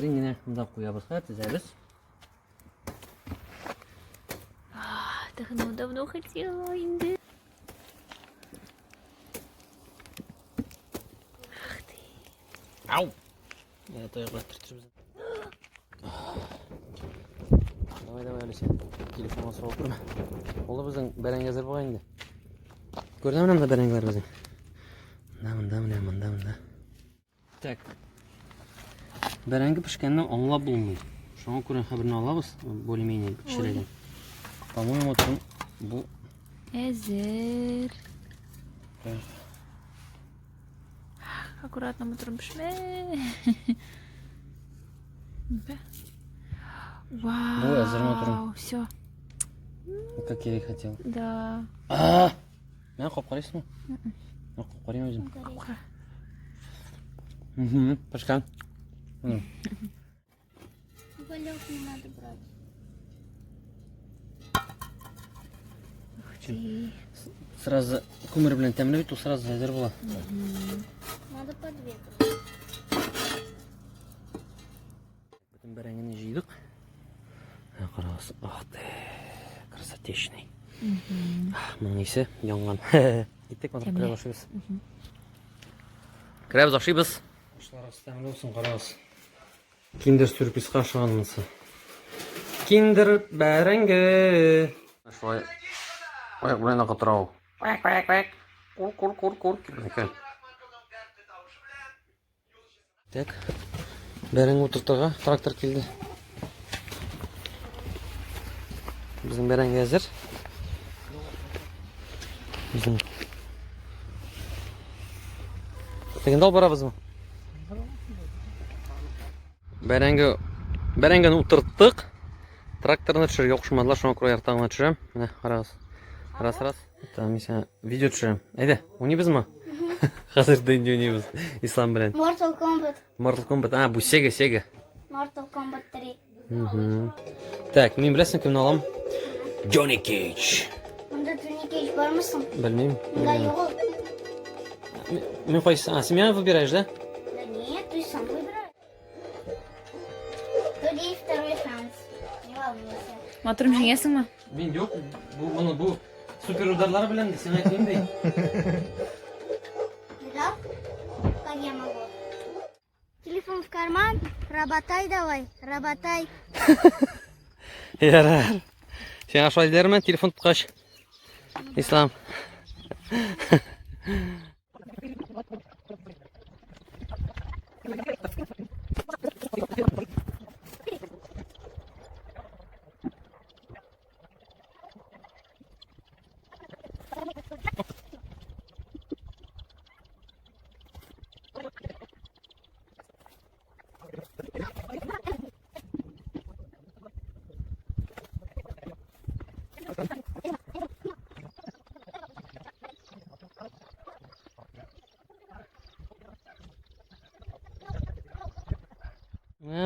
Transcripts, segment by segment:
Әкрен генә монда куябыз, ха, тезәбез. Давно, давно хотела инде. Ах ты. Ау! Я таяк төрттеребез. Давай, давай, Алисия. Телефонга сорау күрмә. Булды безнең бәрәңге әзер бугай инде. Күрдеңме монда бәрәңгеләр безнең? Монда, монда, менә монда, монда. Так. Бәрәңге пешкәнне аңлап булмый. Шуңа күрә хәбәрне алабыз, более-менее пешерәгән. По-моему, там бу Әзер. Аккуратно матурым пешмә. Вау. Бу әзер матурым. Все. Как я и хотел. Да. А! Менә кап карыйсыңмы? Мин кап карыйм үзем. Капка. Угу, пешкән. Уголек не надо брать. Ух ты. Сразу күмер белән тәмле бит, ул сразу әзер була. Надо по две брать. Бөтен бәрәңгене җыйдык. Ә, карагыз, ах ты, красотечный. Моның исе янган. Киттек, матур керәбез ашыйбыз. Керәбез ашыйбыз. Ашларыгыз тәмле булсын, карагыз. Киндер сюрпризга ашаган монысы. Киндер бәрәңге. Шулай аяк белән акы тора ул. Квак, квак, квак. Кур, кур, кур, кур. Кирнеке. Так. Бәрәңге утыртырга трактор килде. Безнең бәрәңге әзер. Безнең. Тегендә алып барабызмы? Бәрәңге бәрәңгене утырттык. Тракторны төшерергә кушмадылар, шуңа күрә ярты гына төшерәм. Менә карагыз. Раз, раз. Там мин сиңа видео төшерәм. Әйдә, уйныйбызмы? Хәзер Дэнди уйныйбыз Ислам белән. Mortal Kombat. Mortal Kombat. А, бу Sega, Sega. Mortal Kombat 3. Угу. Так, мин беләсең кемне алам? Джонни Кейдж. Монда Джонни Кейдж бармы соң? Белмим. Монда юк ул. Мин кайсы? А, син меня выбираешь, да? Да нет, ты сам выбираешь. Тут есть второй шанс. Не волнуйся. Матурым җиңәсеңме? Мин юк, бу моны бу супер ударлар белән сиңа әйтмим ди. Видал? Как я могу? Телефон в карман, работай давай, работай. Ярар. Сиңа шулай диләрме, телефон тоткач? Ислам.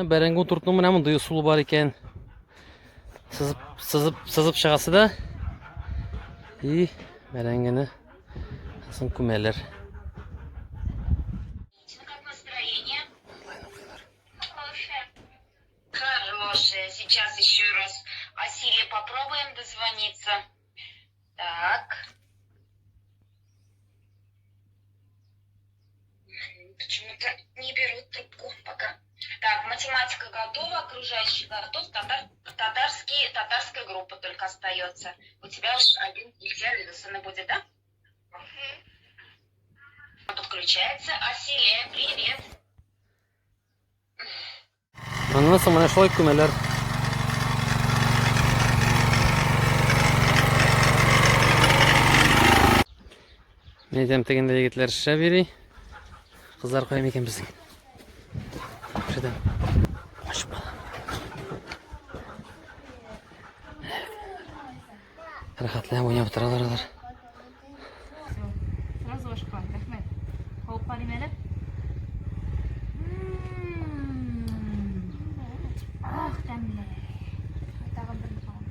Бәрәңге утырту менә мондый ысулы бар икән. Сызып, сызып, сызып чыгасы да. И бәрәңгене соң күмәләр. Как настроение? Хорошее. Хорошее. Сейчас еще раз Асиле попробуем дозвониться. Так. Почему-то не берут трубку пока. Так, математика готова, окружающий готов, татар, татарский, татарская группа только остается. У тебя уж один нельзя будет, да? Подключается. Асилия, привет. Аннан соң менә шулай күмәләр. Мин әйтәм, тегендә егетләр шәп йөри. Кызлар кая микән безнең? Шәдәм. Качып калам. Рәхәтләнеп уйнап утыралар алар. Сразу ашка, рәхмәт. Кабып карыйм әле. Ах, тәмле. Тагын бер кабам.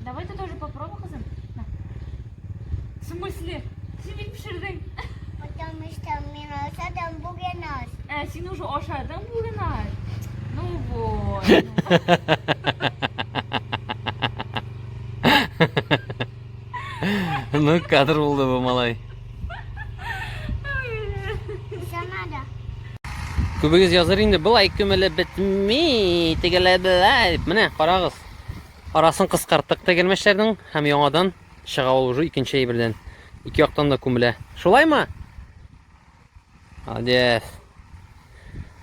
Давай ты тоже попробуй, кызым. На. В смысле? Син бит пешердең. Потому что мин ашадым бүген аш. Ә, син уже ашадың бүген аш. Ну, кадр булды бу, малай. Надо. Күбегез языр инде, былай күмелеп бетми, тегеләй былай дип. Менә, карагыз. Арасын кыскарттык тегелмәчләрнең һәм яңадан чыга ул уже икенче әйбердән. Ике яктан да күмелә. Шулаймы? Молодец.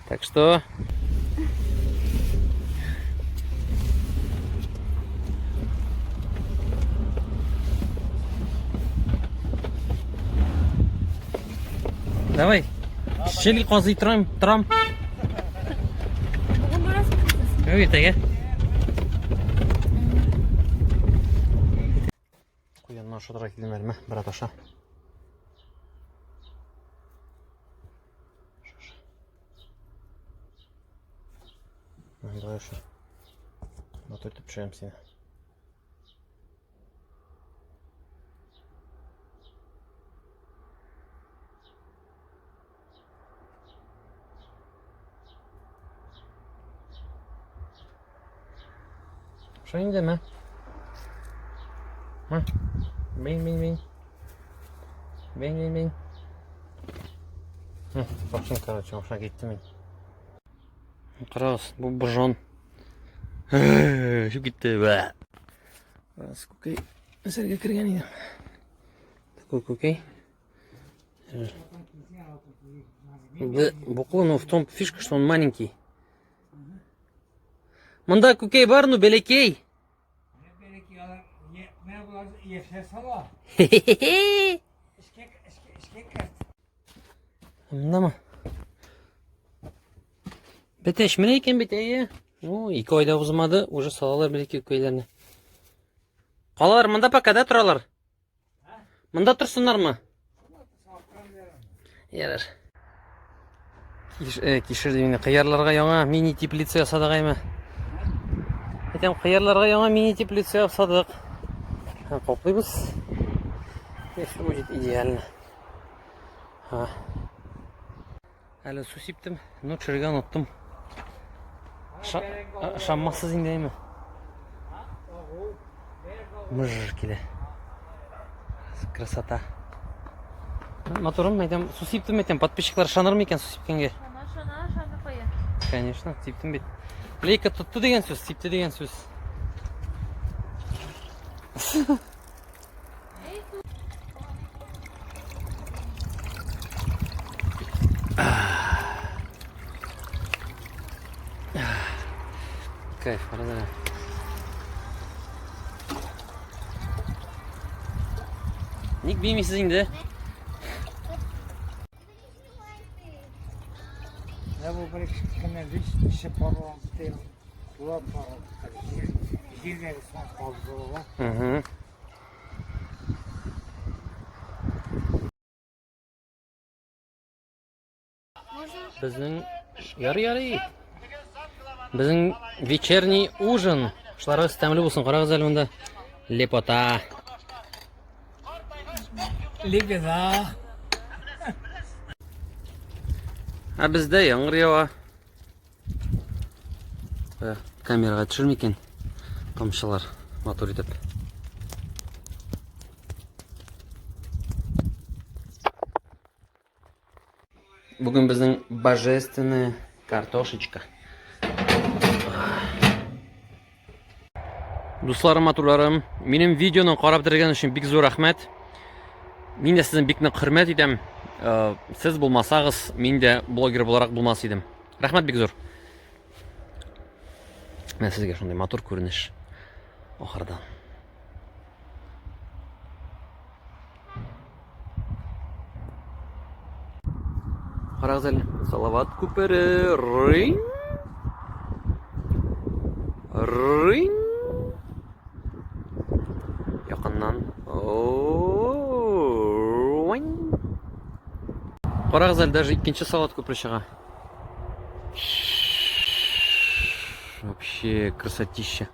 Так что Давай. Щели казый торам, торам. Бүген барасың сез. Юк, иртәгә. Куяннан шудыра килдем әле, мә, брат, аша. Давай аша. Матур итеп пешерәм сине. Аша инде, мә. Мә. Бин, бин, бин. Бин, бин, бин. Бакчын, короче, аша киттем мин. Карагыз, бу божон. Шуп китте. Раз күкәй әсәргә кергән идем. Такой күкәй. Буклы, но в том фишка, что он маленький. Монда күкәй бар, ну бәләкәй. Мындамы? Бетәш, менә икән бит, әйе. Ну, ике айда узмады, уже салалар бәләкәй күкәйләрне. Калалар монда пока да торалар. Монда торсыннармы? Ярар. Киш, э, кишер дигәндә кыярларга яңа мини теплица ясадык әйме. Әйтәм, кыярларга яңа мини теплица ясадык. Һәм каплыйбыз. И все будет идеально. Ха. Әле су сиптем, но төшерергә оныттым. Ышанмассыз инде әйме. Мыж килә. Красота. Матурым, әйтәм, су сиптем, әйтәм, подписчиклар ышаныр микән су сипкәнгә? Шана, шана, шана кая. Конечно, сиптем бит. Лейка тотты дигән сүз, сипте дигән сүз. Кайф, карада. Ник бимисез инде? Я бу бер кенә биш паром тула паром. Җирдәге сон калдырыла. Угу. Безнең ярый ярый. Безнең вечерний ужин. Ашларыгыз тәмле булсын. Карагыз әле монда. Лепота. Лебеда. Ә бездә яңгыр ява. Э, камерага төшер микән? Тамчылар матур итеп. Бүген безнең божественная картошечка. Дусларым, матурларым, минем видеоны карап бетергән өчен бик зур рәхмәт. Мин дә сезне бик нык хөрмәт итәм. Э, сез булмасагыз, мин дә блогер буларак булмас идем. Рәхмәт бик зур. Менә сезгә шундый матур күренеш ахырдан. Карагыз әле, Салават күпере. Рын. Рын. Якыннан. Карагыз әле, даже икенче Салават күпере чыга. Вообще красотища.